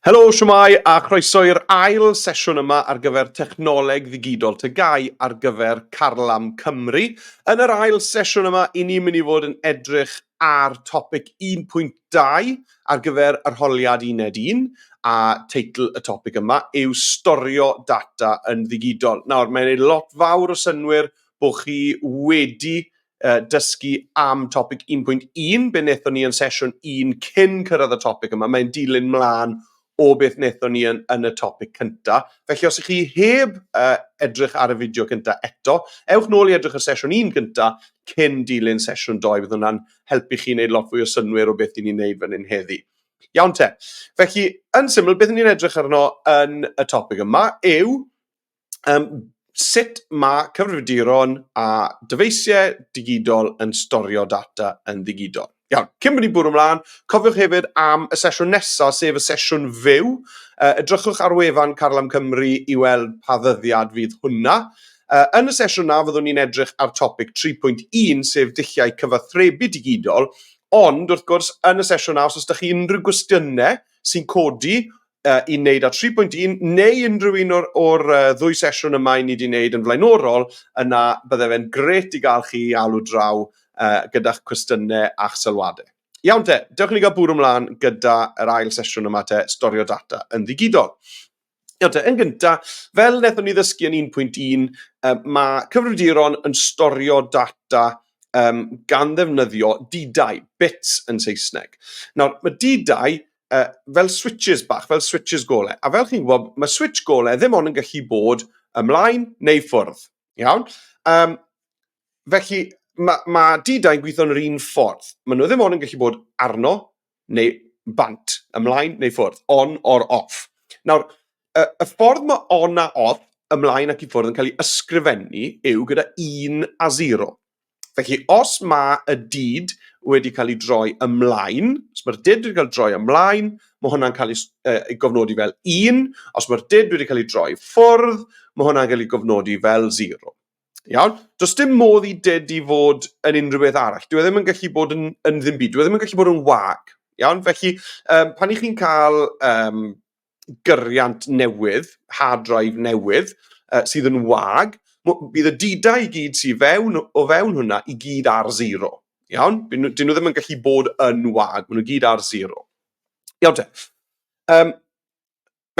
Helo, shwmae, a chroeso i'r ail sesiwn yma ar gyfer technoleg ddigidol TGAU ar gyfer Carlam Cymru. Yn yr ail sesiwn yma, i ni'n mynd i fod yn edrych ar topic 1.2 ar gyfer arholiad Uned 1, a teitl y topic yma yw storio data yn ddigidol. Nawr, mae'n ei lot fawr o synnwyr bod chi wedi dysgu am topic 1.1, be wnaethon ni yn sesiwn 1 cyn cyrraedd y topic yma. Mae'n dilyn mlaen o beth wnaethon ni yn, yn y topic cynta. Felly os ych chi heb uh, edrych ar y fideo cynta eto, ewch nôl i edrych ar sesiwn 1 cynta cyn dilyn sesiwn 2. Bydd hwnna'n helpu chi wneud lot fwy o synnwyr o beth ni'n wneud fan hyn heddi. Iawn te. Felly, yn syml, beth ni'n edrych arno yn y topic yma yw um, sut mae cyfrifiaduron a dyfeisiau digidol yn storio data yn ddigidol. Iawn, cyn bod ni'n bwrw ymlaen, cofiwch hefyd am y sesiwn nesaf, sef y sesiwn fyw. Uh, edrychwch ar wefan Carlam Cymru i weld pa ddyddiad fydd hwnna. Uh, yn y sesiwn na, fyddwn ni'n edrych ar topic 3.1, sef dulliau cyfathrebu digidol, ond wrth gwrs, yn y sesiwn na, os oes ydych chi unrhyw gwestiynau sy'n codi uh, i wneud ar 3.1 neu unrhyw un o'r, or, uh, ddwy sesiwn yma i ni wedi wneud yn flaenorol, yna bydde fe'n gret i gael chi i alw draw uh, gyda'ch cwestiynau a'ch sylwadau. Iawn te, dewch i ni gael bwrw ymlaen gyda yr ail sesiwn yma te, storio data yn ddigidol. Iawn te, yn gynta, fel wnaethon ni ddysgu yn 1.1, uh, mae cyfrifiaduron yn storio data um, gan ddefnyddio didau, bits yn Saesneg. Nawr, mae didau uh, fel switches bach, fel switches gole. A fel chi'n gwybod, mae switch gole ddim ond yn gallu bod ymlaen neu ffwrdd. Iawn? Um, felly, mae ma didau'n gweithio yn yr un ffordd. Maen nhw ddim ond yn gallu bod arno neu bant, ymlaen neu ffwrdd, on or off. Nawr, y, y ffordd mae on a off, ymlaen ac i ffwrdd yn cael ei ysgrifennu yw gyda 1 a 0. Felly, os mae y dyd wedi cael ei droi ymlaen, os mae'r dyd wedi cael ei droi ymlaen, mae hwnna'n cael ei, uh, ei gofnodi fel 1. Os mae'r dyd wedi cael ei droi ffwrdd, mae hwnna'n cael ei gofnodi fel 0. Iawn? Does dim modd i dyd i fod yn unrhyw beth arall. Dwi e ddim yn gallu bod yn, yn ddim byd. Dwi e ddim yn gallu bod yn wag. Iawn? Felly, um, pan i chi'n cael um, gyriant newydd, hard drive newydd, uh, sydd yn wag, bydd y dida i gyd sydd fewn, o fewn hwnna i gyd ar zero. Iawn? Dyn nhw, dyn nhw ddim yn gallu bod yn wag, maen nhw gyd ar zero. Iawn te. Um,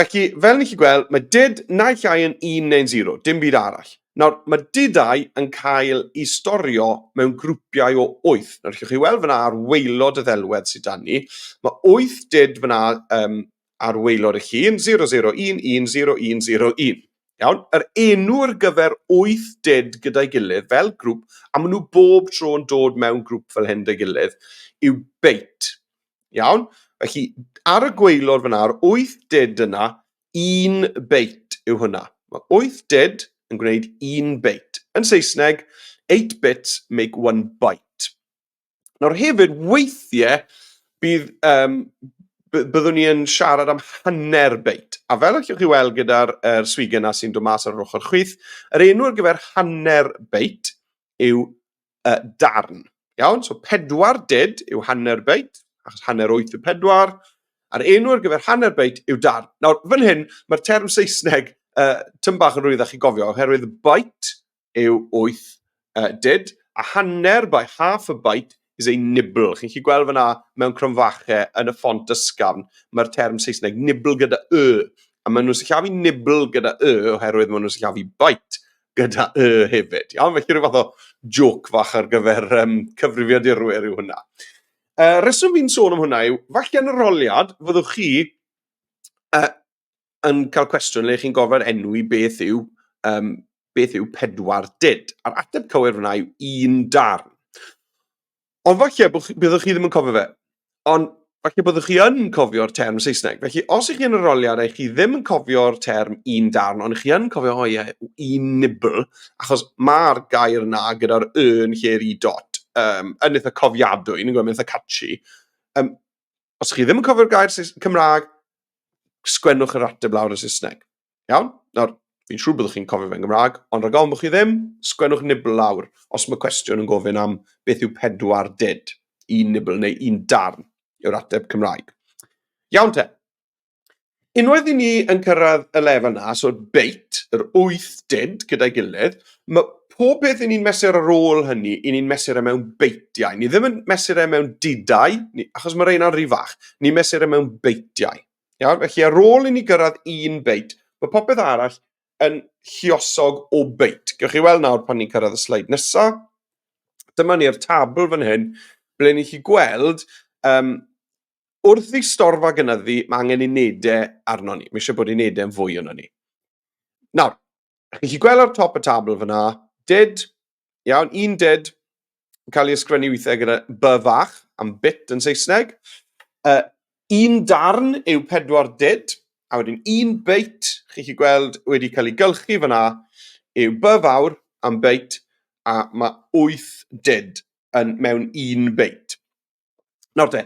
felly, fel ni chi gweld, mae did naill ai yn 1 neu'n 0, dim byd arall. Nawr, mae didau yn cael ei storio mewn grwpiau o 8. Nawr, allwch chi weld fyna ar waelod y ddelwedd sydd dan ni. Mae 8 did fyna um, ar waelod y llun, 0, 0, 1, 1, 0, 1, 0, 1. Iawn? Yr enw ar gyfer 8 did gyda'i gilydd fel grŵp, a maen nhw bob tro yn dod mewn grŵp fel hyn 'da'i gilydd, yw beit. Iawn? Felly, ar y gwaelod fyna, yr 8 did yna, un beit yw hwnna. Mae 8 did yn gwneud un beit. Yn Saesneg, 8 bits make one byte. Nawr hefyd, weithiau, bydd, um, byddwn ni yn siarad am hanner beit. A fel allwch chi weld gyda'r er swigen na sy'n dod mas ar yr ochr chwith, yr enw ar gyfer hanner beit yw uh, darn. Iawn, so pedwar did yw hanner beit, achos hanner wyth yw pedwar, a'r enw ar gyfer hanner beit yw darn. Nawr, fan hyn, mae'r term Saesneg uh, tyn bach yn rhwyddach i gofio, oherwydd byte yw 8 uh, did, a hanner by half a byte is a nibble. Chi'n gallu gweld fyna mewn cromfachau yn y ffont ysgafn, mae'r term Saesneg nibble gyda y, a maen nhw'n sillafu nibble gyda y oherwydd maen nhw'n sillafu byte gyda y hefyd. Iawn, felly rhyw fath o joke fach ar gyfer um, cyfrifiadurwyr yw hwnna. Uh, reswm fi'n sôn am hwnna yw, falle yn yr roliad, fyddwch chi uh, yn cael cwestiwn le chi'n gorfod enwi beth yw, um, beth yw pedwar dud. A'r ateb cywir fyna yw un darn. Ond falle byddwch chi ddim yn cofio fe. Ond falle byddwch chi yn cofio'r term Saesneg. Felly, os ych chi yn yr arholiad a chi ddim yn cofio'r term un darn, ond chi yn cofio, o ie, un nibble, achos mae'r gair yna gyda'r y yn lle'r i dot, um, yn eitha cofiadwy, ni'n gwybod, mae'n eitha catchy. Um, os chi ddim yn cofio'r gair Cymraeg, sgwennwch yr ateb lawr yn Saesneg. Iawn? Nawr, fi'n siŵr byddwch chi'n cofio fe'n Gymraeg, ond rhag ofn bod chi ddim, sgwennwch nibl lawr os mae cwestiwn yn gofyn am beth yw pedwar dud, un nibl neu un darn yw'r ateb Cymraeg. Iawn te. Unwaith i ni yn cyrraedd y lefel 'na, so'r beit, yr 8 did gyda'i gilydd, mae pob peth i ni'n mesur ar ôl hynny, i ni'n mesur e mewn beitiau. Ni ddim yn mesur e mewn didau, ni, achos mae reina'n rhy fach. Ni'n mesur e mewn beitiau. Iawn? Felly ar ôl i ni gyrraedd un beit, mae popeth arall yn lluosog o beit. Gewch chi weld nawr pan ni'n cyrraedd y sleid nesaf. Dyma ni'r tabl fan hyn, ble ni'n gallu gweld um, wrth i storfa gynyddu, mae angen unedau arno ni. Mae eisiau bod unedau yn fwy arno ni. Nawr, chi'n gallu gweld ar top y tabl fyna, did, iawn, un did, yn cael ei ysgrifennu weithiau gyda b fach, am bit yn Saesneg. Un darn yw pedwar did, a wedyn un beit, chi'n gallu gweld wedi cael ei gylchu fyna, yw b fawr am beit, a mae 8 did yn mewn un beit. Nawr te,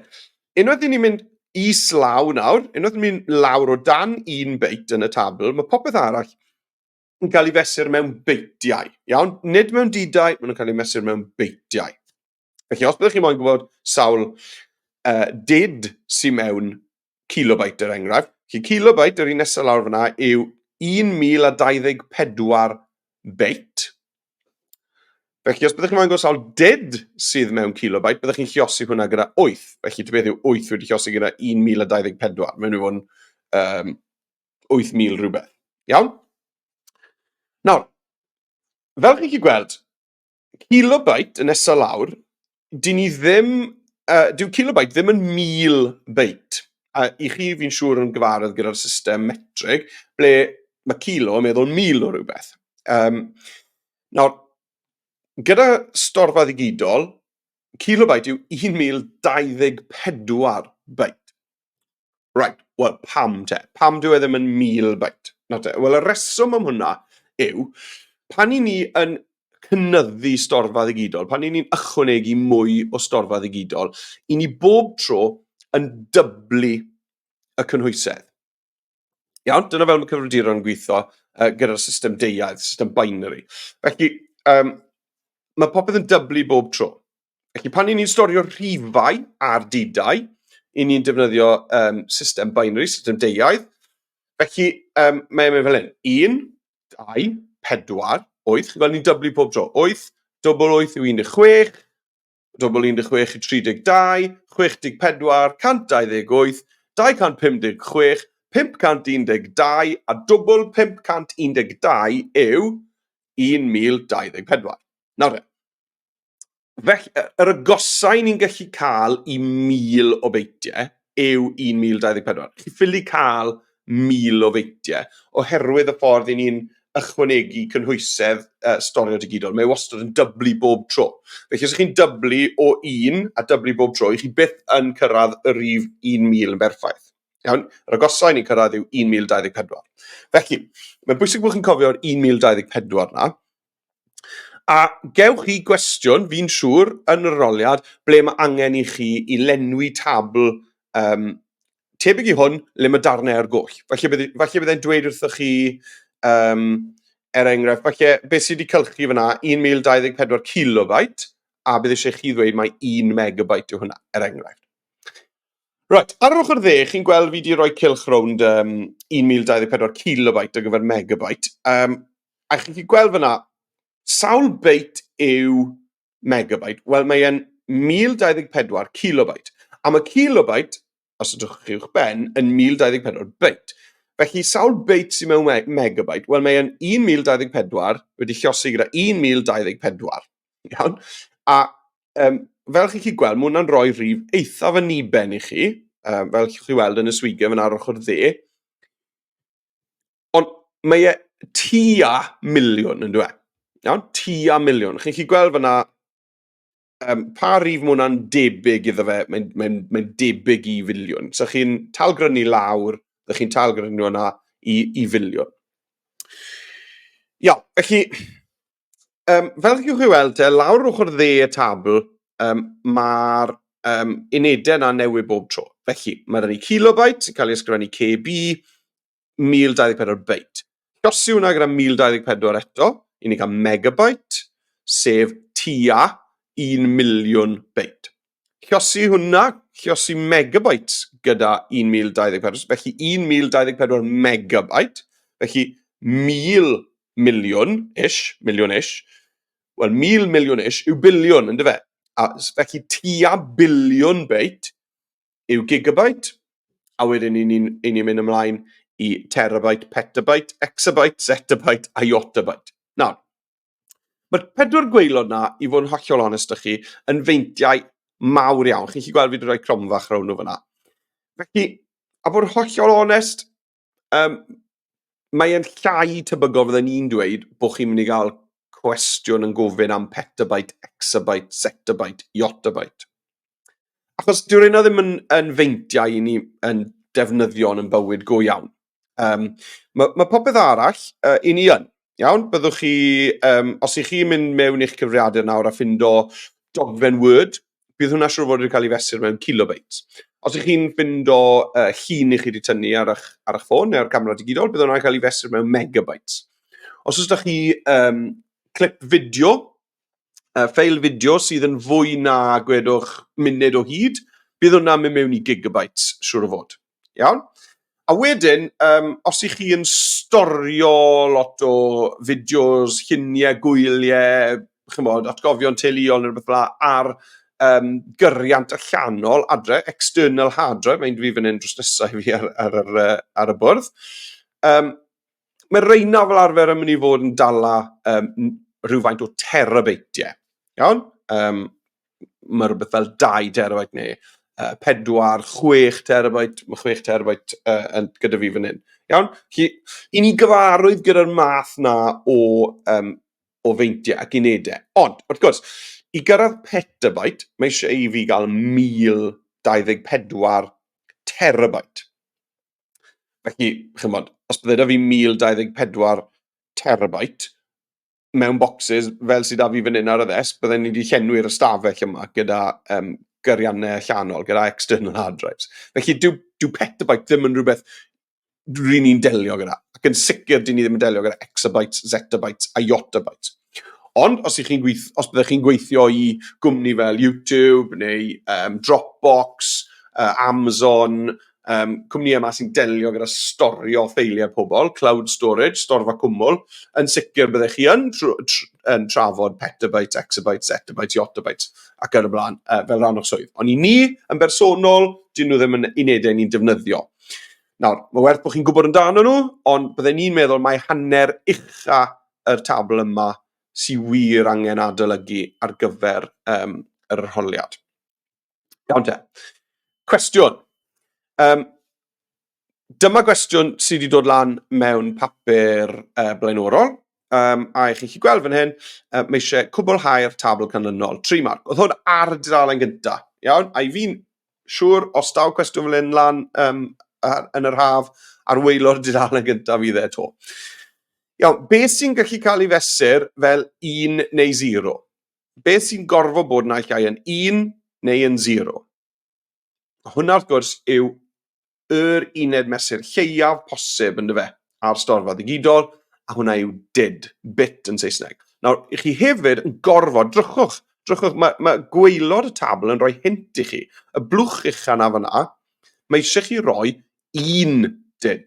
unwaith i ni'n mynd islaw nawr, unwaith ni'n mynd lawr o dan un beit yn y tabl, mae popeth arall yn cael ei fesur mewn beitiau. Iawn? Nid mewn didau, maen nhw'n cael ei mesur mewn beitiau. Felly, os byddwch chi moyn gwybod sawl did sy'n mewn kilobyte er enghraifft, felly kilobyte, yr un nesaf lawr fyna, yw 1024 beit. Felly, os byddwch chi'n moyn gwybod sawl did sydd mewn kilobyte, byddwch chi'n lliosi hwnna gyda 8. Felly, ta beth yw 8 wedi lliosi gyda 1024? Mae'n mynd i fod yn um, 8,000 rhywbeth. Iawn? Nawr, fel chi'n gallu gweld, kilobyte yn nesaf lawr, dyn ni ddim, dyw kilobyte ddim yn 1000 byte. A i chi, fi'n siŵr yn gyfarwydd gyda'r system metrig, ble mae kilo yn meddwl 1000 o rhywbeth. Nawr, gyda storfa ddigidol, kilobyte yw 1024 byte. Right, wel pam te? Pam dyw e ddim yn 1000 byte? Nawr te, wel y reswm am hwnna yw, pan i ni yn cynyddu storfa ddigidol, pan i ni'n ychwanegu mwy o storfa ddigidol, i ni bob tro yn dyblu y cynhwysedd. Iawn, dyna fel mae cyfrifiaduron yn gweithio gyda'r system deuaidd, system binary. Felly, mae popeth yn dyblu bob tro. Felly, pan ni'n storio rhifau ar didau, i ni'n defnyddio system binary, system deuaidd. Felly, mae'n mynd fel hyn. 1, 2, 4, 8. Chi'n gweld ni'n dyblu pob tro. 8, dwbl 8 yw 16, dwbl 16 i 32, 64, 128, 256, 512 a dwbl 512 yw 1024. Nawr te, felly, yr agosau ni'n gallu cael i 1000 o beitiau yw 1024. Chi ffili cael 1000 o feitiau oherwydd y ffordd i ni'n ychwanegu cynhwysedd storio digidol. Mae wastad yn dyblu bob tro. Felly os ych chi'n dyblu o un a dyblu bob tro, i chi byth yn cyrraedd y rif 1000 yn berffaith. Iawn? Yr agosau ni'n cyrraedd yw 1024. Felly, mae'n bwysig bod chi'n cofio'r 1024 na. A gewch chi gwestiwn, fi'n siŵr, yn yr arholiad, ble mae angen i chi i lenwi tabl um, tebyg i hwn, le mae darnau ar goll. Falle, bydd, falle byddai'n dweud wrthoch chi, um, er enghraifft, falle beth sydd wedi cylchu fyna, 1024 kilobyte, a bydd eisiau chi ddweud mai 1 megabyte yw hwnna, er enghraifft. Right, ar yr ochr dde, chi'n gweld fi wedi rhoi cylch rownd um, 1024 kilobyte ar gyfer megabyte. A chi'n gallu gweld fyna, sawl beit yw megabyte? Wel, mae e'n 1024 kilobyte. A mae kilobyte, os ydych chi uwch ben, yn 1024 byte. Felly, sawl beit sydd mewn megabyte? Wel, mae e'n 1024 wedi llosi gyda 1024. Iawn? A fel chi'n gallu gweld, mae hwnna'n rhoi rhif eithaf yn niben i chi, fel chi weld yn y swigen fan ar ochr dde. Ond mae e tua miliwn, yn dweud. Iawn? Tua miliwn. Chi'n gallu gweld fyna pa rif mae hwnna'n debyg iddo fe, mae'n mae, mae debyg i filiwn. So chi'n talgrynu lawr, ydych chi'n talgrynu hwnna i filiwn. Iawn, felly, fel chi'n chi weld te, lawr ochr dde y tabl, mae'r unedau yna newid bob tro. Felly, mae 'da ni kilobyte sy'n cael ei ysgrifennu KB, 1024 byte. Llosi hwnna gyda 1024 eto, i ni cael megabyte, sef tua 1 miliwn byte. Llosi hwnna Lluosi megabytes gyda 1024, felly 1024 megabyte, felly 1000 miliwn ish, miliwn ish, wel 1000 miliwn ish yw biliwn, yndyfe? A felly tua biliwn beit yw gigabyte, a wedyn i ni'n i ni mynd ymlaen i terabyte, petabyte, exabyte, zettabyte a yottabyte. Nawr, mae'r pedwar gwaelod na, i fod yn hollol onest â chi, yn feintiau mawr iawn. Chi'n gallu gweld fi wedi rhoi cromfach rownd nhw fyna. Felly, a bod yn hollol onest, mae e'n llai tebygol fydden ni'n dweud bod chi'n mynd i gael cwestiwn yn gofyn am petabyte, exabyte, zettabyte, yottabyte. Achos dyw'r rheina ddim yn feintiau i ni yn defnyddio yn bywyd go iawn. Mae popeth arall i ni yn. Iawn, byddwch chi, os ych chi'n mynd mewn i'ch cyfrifiadur nawr a ffindo dogfen Word, bydd hwnna siŵr fod wedi cael ei fesur mewn kilobytes. Os ych chi'n ffindo llun i chi wedi tynnu ar eich ffôn neu ar camera digidol, bydd hwnna'n cael ei fesur mewn megabytes. Os oes 'da chi clip fideo, ffeil fideo sydd yn fwy na, gwedwch, munud o hyd, bydd hwnna'n mynd mewn i gigabytes, siŵr o fod. Iawn? A wedyn, os ych chi yn storio lot o fideos, lluniau, gwyliau, chymod, atgofion teuluol neu rhywbeth fel 'na ar gyriant allanol adre, external hard drive, mae'n fi fan hyn drws nesaf i fi ar y bwrdd. Mae reina fel arfer yn mynd i fod yn dala rhywfaint o terabeitiau. Iawn? Mae rhywbeth fel 2 terabyte neu 4, 6 terabyte, mae 6 terabyte gyda fi fan hyn. Iawn? Felly, i ni gyfarwydd gyda'r math na o feintiau ac unedau. Ond, wrth gwrs, i gyrraedd petabyte, mae eisiau i fi gael 1024 terabyte. Felly, chymod, os bydde 'da fi 1024 terabyte mewn bocsys fel sydd 'da fi fan hyn ar y ddesg, bydden ni wedi llenwi'r ystafell yma gyda gyriannau allanol, gyda external hard drives. Felly, dyw petabyte ddim yn rhywbeth ry'n ni'n delio gyda. Ac yn sicr, dyn ni ddim yn delio gyda exabytes, zettabytes a yottabytes. Ond os byddech chi'n gweithio i gwmni fel YouTube neu Dropbox, Amazon, cwmnïau yma sy'n delio gyda storio ffeiliau pobl, cloud storage, storfa cwmwl, yn sicr byddech chi yn trafod petabytes, exabytes, zettabytes, yottabytes ac yn y blaen fel rhan o'ch swydd. Ond i ni, yn bersonol, dyn nhw ddim yn unedau ni'n defnyddio. Nawr, mae werth bod chi'n gwybod amdano nhw, ond bydden ni'n meddwl mai hanner ucha yr tabl yma sy'n wir angen adolygu ar gyfer yr arholiad. Iawn te. Cwestiwn. Dyma gwestiwn sydd wedi dod lan mewn papur blaenorol, a i chi gweld fan hyn, mae eisiau cwblhau'r tabl canlynol. 3 marc. Oedd hwn ar y dudalen gyntaf, iawn? A i fi'n siŵr, os daw cwestiwn fel hyn lan yn yr haf, ar waelod y dudalen gyntaf fydd e 'to. Iawn, beth sy'n gallu cael ei fesur fel 1 neu 0? Beth sy'n gorfod bod naill ai yn 1 neu yn 0? Hwnna, wrth gwrs, yw yr uned mesur lleiaf posib, yndyfe, ar storfa ddigidol, a hwnna yw did, bit yn Saesneg. Nawr, i chi hefyd yn gorfod, drychwch, drychwch, mae gwaelod y tabl yn rhoi hint i chi. Y blwch ucha na fyna, mae eisiau chi roi un did.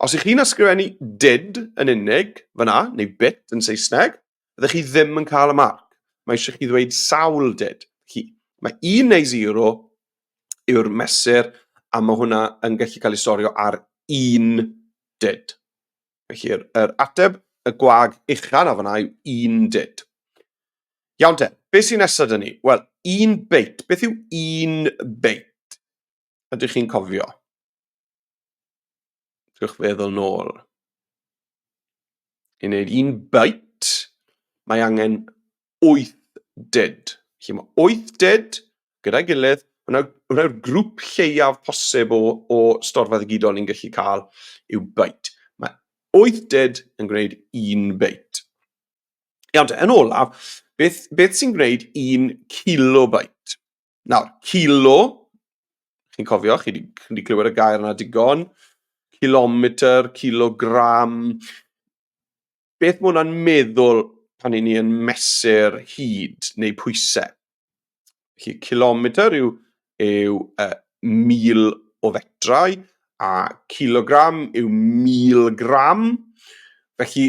Os ych chi'n ysgrifennu did yn unig fyna, neu bit yn Saesneg, byddech chi ddim yn cael y marc. Mae eisiau chi ddweud sawl did. Felly, mae 1 neu 0 yw'r mesur, a mae hwnna yn gallu cael ei storio ar un did. Felly, yr ateb y gwag ucha na fyna yw un did. Iawn te, beth sy'n nesaf dyn ni? Wel, un beit. Beth yw un beit? Ydych chi'n cofio? Triwch feddwl nôl. I wneud un byte, mae angen 8 did. Felly mae 8 did gyda'i gilydd, hwnna yw'r grŵp lleiaf posib o storfa ddigidol ni'n gallu cael yw byte. Mae 8 did yn gwneud un byte. Iawn te, yn olaf, beth sy'n gwneud un kilobyte? Nawr, kilo, chi'n cofio, chi wedi clywed y gair yna digon, kilometr, kilogram, beth mae hwnna'n meddwl pan i ni yn mesur hyd neu pwysau? Felly, kilometr yw yw 1,000 o fetrau, a kilogram yw 1,000 gram. Felly,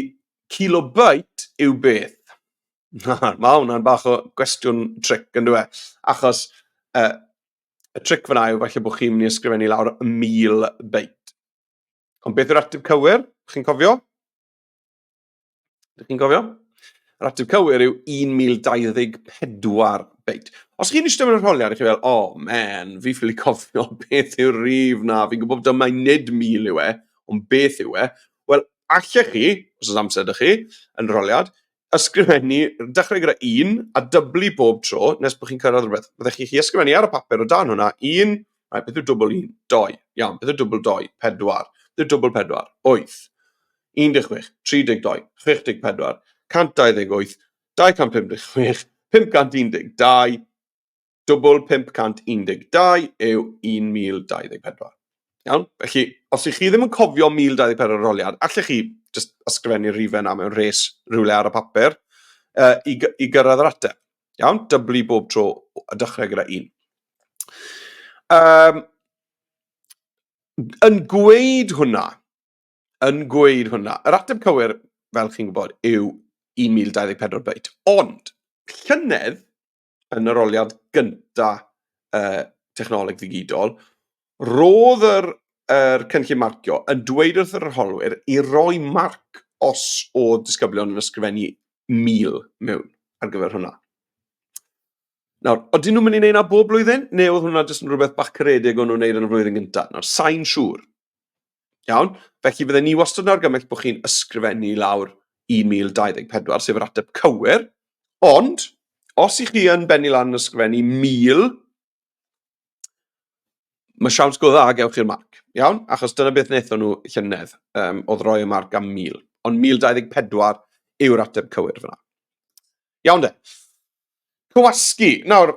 kilobyte yw beth? Mae hwnna'n bach o gwestiwn tric, yn dwi? Achos y tric fyna yw falle bod chi'n mynd i ysgrifennu lawr 1,000 byte. Ond beth yw'r ateb cywir? Chi'n cofio? Ydych chi'n cofio? Yr ateb cywir yw 1024 beit. Os chi'n eistedd mewn arholiad, chi fel, oh man, fi ffili cofio beth yw'r rif na, fi'n gwybod dyma nid 1000 yw e, ond beth yw e? Wel, allech chi, os oes amser ydych chi, yn arholiad, ysgrifennu, dechrau gyda un a dyblu bob tro nes bod chi'n cyrraedd rhywbeth. Byddech chi chi ysgrifennu ar y papur o dan hwnna, un, right, beth yw dwbl un? Doi. Iawn, beth yw dwbl doi? Pedwar. Beth yw dwbl pedwar? Wyth. 16, 32, 64, 128, 256, 512, dwbl 512 yw 1024. Iawn? Felly, os ych chi ddim yn cofio 1024 arholiad, allech chi just ysgrifennu'r rhifau yna mewn rhes rhywle ar y papur i, i gyrraedd yr ateb. Iawn? Dyblu bob tro a dechrau gyda un. Um, yn gweud hwnna, yn gweud hwnna, yr ateb cywir, fel chi'n gwybod, yw 1024 byte. Ond, llynedd, yn yr oliad gynta technoleg ddigidol, roedd yr, yr cynllun marcio yn dweud wrth yr arholwyr i roi marc os oedd disgyblion yn ysgrifennu 1000 mewn ar gyfer hwnna. Nawr, odyn nhw'n mynd i wneud 'na bob blwyddyn, neu oedd hwnna jyst yn rhywbeth bach caredig o'n nhw'n wneud yn y flwyddyn gyntaf? Nawr, sa'n siŵr. Iawn? Felly fydden ni wastad yn argymell bod chi'n ysgrifennu lawr 1024, sef yr ateb cywir, ond os ych chi yn bennu lan yn ysgrifennu 1000, mae siawns go dda gewch chi'r marc, iawn? Achos dyna beth wnaethon nhw llynedd, um, oedd roi y marc am 1000. Ond 1024 yw'r ateb cywir fyna. Iawn de. Cywasgu. Nawr,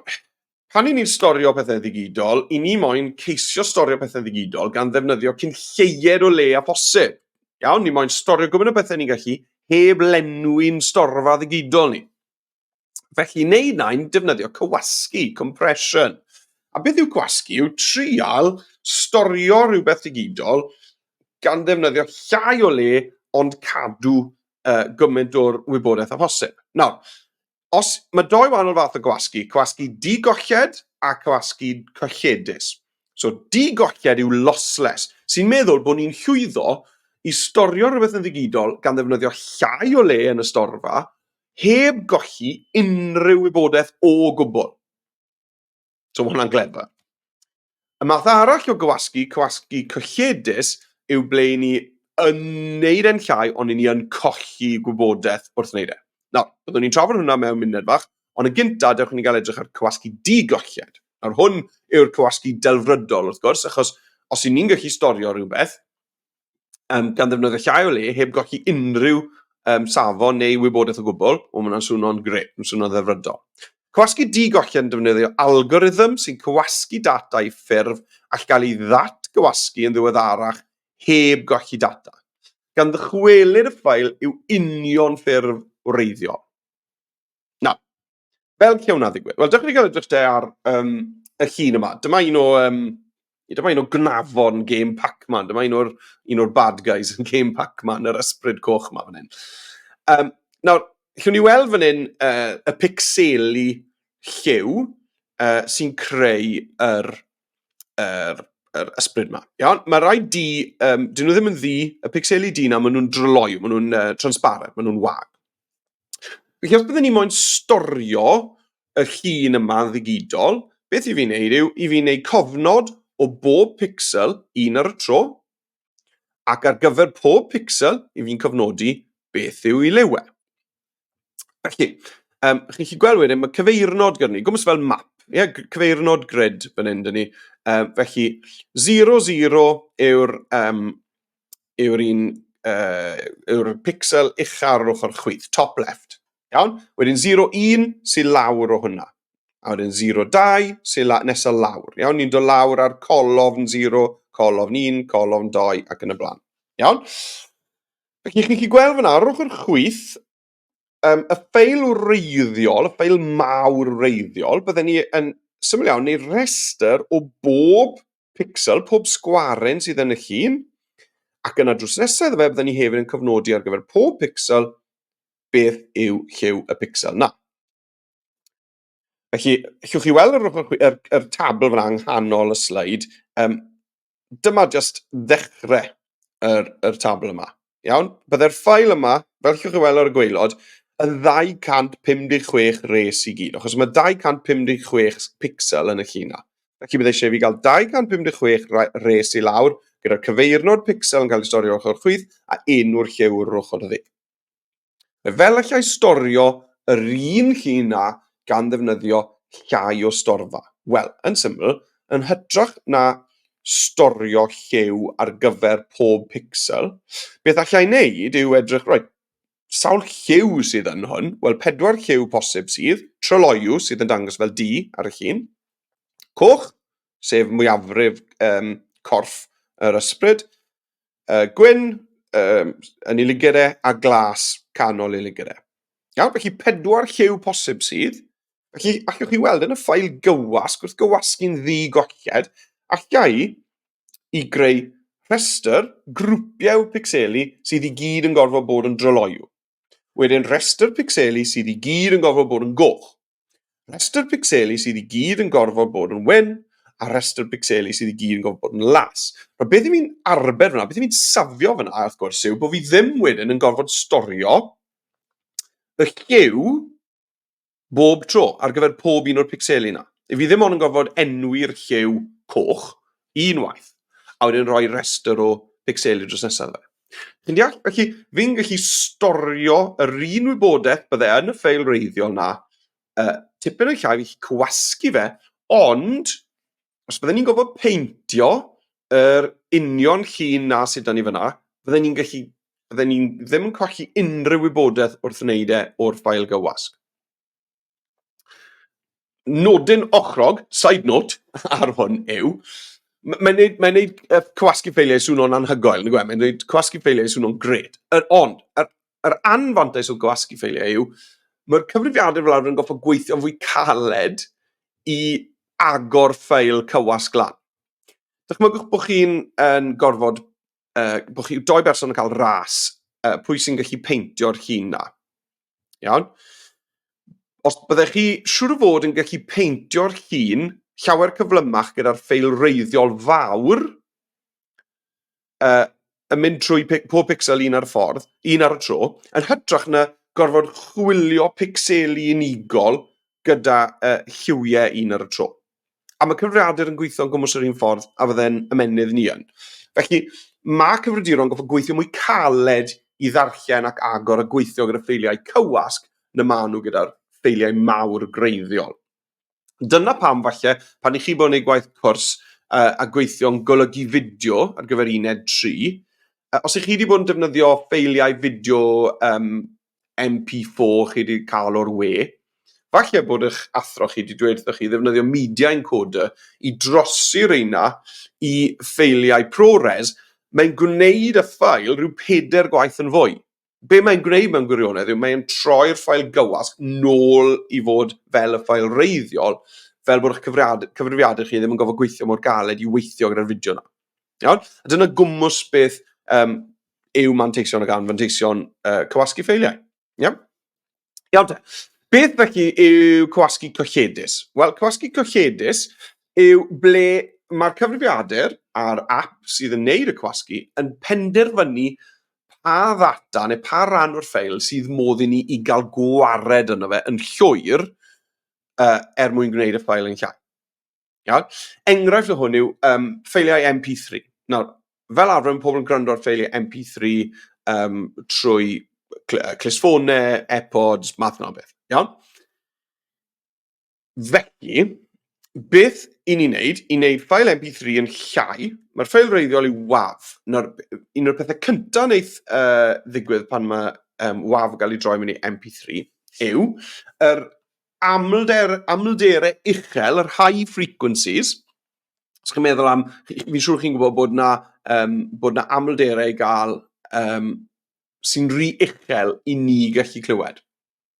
pan i ni'n storio pethau ddigidol, i ni moyn ceisio storio pethau ddigidol gan ddefnyddio cyn lleied o le a phosib. Iawn, ni moyn storio gymaint o bethau ni'n gallu heb lenwi'n storfa ddigidol ni. Felly, i wneud na, i'n defnyddio cywasgu, compression. A beth yw cywasgu? Yw trial storio rhywbeth digidol gan ddefnyddio llai o le ond cadw gymaint o'r wybodaeth â phosib. Nawr, os mae doi wahanol fath o gwasgu, cywasgu di-golled a cywasgu colledus. So, di-golled yw lossless, sy'n meddwl bod ni'n llwyddo i storio rhywbeth yn ddigidol gan ddefnyddio llai o le yn y storfa, heb golli unrhyw wybodaeth o gwbl. So mae hwnna'n glefer. Y math arall o gywasgu, cywasgu colledus, yw ble i ni yn neud e'n llai, ond i ni yn colli gwybodaeth wrth wneud e. Nawr, byddwn ni'n trafod hwnna mewn munud fach, ond yn gyntaf, dewch i ni gael edrych ar cywasgu di-golled. Nawr, hwn yw'r cywasgu delfrydol, wrth gwrs, achos os i ni'n gallu storio rhywbeth, um, gan ddefnyddio llai o le, heb golli unrhyw um, safon neu wybodaeth o gwbl, o, mae hwnna'n swnio'n gret, mae'n swnio'n ddelfrydol. Cywasgu di-golli yn defnyddio algorithm sy'n cywasgu data i ffurf all gael ei ddatgywasgu yn ddiweddarach heb golli data, gan ddychwelyd y ffael i'w union ffurf wreiddiol. Nawr, fel lle hwnna ddigwydd? Wel, dewch i ni gael edrych de ar um, y llun yma. Dyma un o, um, dyma un o gnafon game Pac-Man. Dyma un o'r, un o'r bad guys yn game Pac-Man, yr ysbryd coch yma fan hyn. Um, nawr, llwn ni weld fan hyn y pixeli lliw sy'n creu yr, yr, yr ysbryd yma. Iawn, mae rai di, um, dyn nhw ddim yn ddi, y pixeli di na, maen nhw'n dryloyw, maen nhw'n transparent, maen nhw'n wag. Felly os byddwn ni moyn storio y llun yma yn ddigidol, beth i fi'n neud yw i fi'n neud cofnod o bob pixel un ar y tro, ac ar gyfer pob pixel i fi'n cofnodi beth yw ei liw e. Felly, um, chi'n gallu gweld wedyn, mae cyfeirnod gyda ni, gwmws fel map, ie, yeah, cyfeirnod grid fan hyn dyn ni. Um, felly, 0, 0 yw'r um, yw'r un, uh, yw'r pixel ucha ar yr ochr chwith, top left. Iawn? Wedyn 0, 1 sy'n lawr o hwnna. A wedyn 0, 2 sy'n la, nesaf lawr. Iawn? Ni'n dod lawr ar colofn 0, colofn 1, colofn 2 ac yn y blaen. Iawn? Felly chi'n gallu gweld fyna ar yr ochr chwith, um, y ffeil wreiddiol, y ffeil mawr wreiddiol, bydden ni yn syml iawn, wneud rhestr o bob pixel, pob sgwaren sydd yn y llun, ac yna drws nesaf iddo fe, bydden ni hefyd yn cofnodi ar gyfer pob pixel beth yw lliw y pixel na. Felly, allwch chi weld yr, yr, yr tabl fyna yng nghanol y sleid, um, dyma jyst ddechrau yr, yr tabl yma. Iawn? Byddai'r ffael yma, fel allwch chi weld ar y gwaelod, yn 256 res i gyd, achos mae 256 pixel yn y llun 'na. Felly byddai eisiau fi gael 256 res i lawr, gyda'r cyfeirnod pixel yn cael ei storio ochr chwith a enw'r lliw ar ochr dde. Fel allai storio yr un llun 'na gan ddefnyddio llai o storfa? Wel, yn syml, yn hytrach na storio lliw ar gyfer pob pixel, beth allai wneud yw edrych, reit, sawl lliw sydd yn hwn? Wel, pedwar lliw posib sydd, tryloyw sydd yn dangos fel du ar y llun, coch, sef mwyafrif um, corff yr ysbryd, gwyn yn ei lygad e, a glas canol ei lygad e. Iawn, felly pedwar lliw posib sydd. Felly, allwch chi weld yn y ffael gywasg, wrth gywasgu'n ddi-golled, allai i greu rhestr grwpiau picseli sydd i gyd yn gorfod bod yn dryloyw. Wedyn rhestr picseli sydd i gyd yn gorfod bod yn goch. Rhestr picseli sydd i gyd yn gorfod bod yn wyn, a rhestr picseli sydd i gyd yn gorfod bod yn las. Nawr, beth i fi'n arbed fyna, beth i fi'n safio fyna, wrth gwrs, yw bod fi ddim wedyn yn gorfod storio y lliw bob tro ar gyfer pob un o'r picseli yna. I fi ddim ond yn gorfod enwi'r lliw coch unwaith, a wedyn rhoi rhestr o picseli dros nesaf fe. Chi'n deall? Felly, fi'n gallu storio yr un wybodaeth bydde yn y ffeil reiddiol na, tipyn yn llai, fi'n gallu cywasgu fe, ond os bydden ni'n gorfod peintio yr union llun na sydd 'da ni fyna, bydden ni'n gallu, bydden ni'n ddim yn colli unrhyw wybodaeth wrth wneud e o'r ffael gywasg. Nodyn ochrog, side note, ar hwn yw, mae'n neud, mae'n neud cywasgu ffeiliau swnio'n anhygoel, nag yw e? Mae'n neud cywasgu ffeiliau swnio'n gret. Yr, ond, yr, yr anfantais o gywasgu ffeiliau yw, mae'r cyfrifiadur fel arfer yn gorfod gweithio'n fwy caled i agor ffeil cywasg lan. Dychmygwch bod chi'n yn gorfod, bod chi, doi berson yn cael ras, pwy sy'n gallu peintio'r llun na. Iawn? Os byddech chi siŵr o fod yn gallu peintio'r llun llawer cyflymach gyda'r ffeil reiddiol fawr, yn mynd trwy pob pixel un ar y ffordd, un ar y tro, yn hytrach na gorfod chwilio picseli unigol gyda lliwiau un ar y tro. A mae cyfrifiadur yn gweithio'n gwmws yr un ffordd a fydde'n ymennydd ni yn. Felly, mae cyfrifiaduron yn gorfod gweithio mwy caled i ddarllen ac agor a gweithio gyda ffeiliau cywasg na maen nhw gyda'r ffeiliau mawr gwreiddiol. Dyna pam falle, pan i chi bod yn gwneud gwaith cwrs a gweithio'n golygu fideo ar gyfer uned 3, os ych chi wedi bod yn defnyddio ffeiliau fideo um, MP4 chi wedi cael o'r we, falle bod eich athro chi wedi dweud wrthoch chi ddefnyddio media encoder i drosi reina i ffeiliau ProRes, mae'n gwneud y ffael rhyw pedair gwaith yn fwy. Be mae'n gwneud mewn gwirionedd yw mae'n troi'r ffael gywasg nôl i fod fel y ffael reiddiol, fel bod eich cyfrifiadur chi ddim yn gofod gweithio mor galed i weithio gyda'r fideo yna. Iawn? A dyna gwmws beth um, yw manteision ac anfanteision cywasgu ffeiliau. Iawn? Iawn te. Beth felly yw cywasgu colledus? Wel, cywasgu colledus yw ble mae'r cyfrifiadur a'r app sydd yn neud y cywasgu yn penderfynu pa ddata neu pa ran o'r ffeil sydd modd i ni i gael gwared yno fe yn llwyr er mwyn gwneud y ffael yn llai. Iawn? Enghraifft o hwn yw um, ffeiliau MP3. Nawr, fel arfer mae pobl yn gwrando ar ffeiliau MP3 um, trwy clustffonau, AirPods, math yna o beth. Iawn? Felly, beth i ni'n neud, i wneud ffael MP3 yn llai, mae'r ffael reiddiol yw WAV. Nawr, un o'r pethau cyntaf wneith ddigwydd pan mae WAV yn cael ei droi mewn i MP3 yw yr amlder, amlderau uchel, yr high frequencies, os chi'n meddwl am, fi'n siŵr chi'n gwybod bod na, um, bod na amlderau i gael um, sy'n rhy uchel i ni gallu clywed.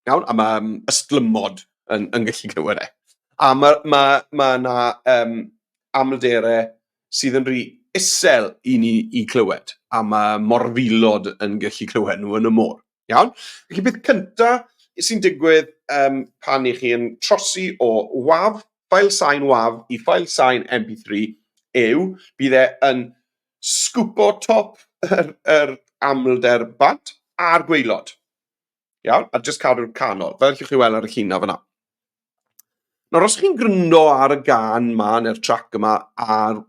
Iawn? A mae um, ystlymod yn, yn gallu clywed e. A mae ma, ma 'na amlderau sydd yn rhy isel i ni i clywed, a mae morfilod yn gallu clywed nhw yn y môr. Iawn? Felly beth cynta sy'n digwydd pan i chi yn trosi o WAV, ffael sain WAV i ffael sain MP3 yw bydd e yn sgwpo top yr amlder bant a'r gwaelod. Iawn? A jyst cadw'r canol, fel allwch chi weld ar y llun 'na fan'na. Nawr, os chi'n gryndo ar y gân 'ma neu'r trac yma ar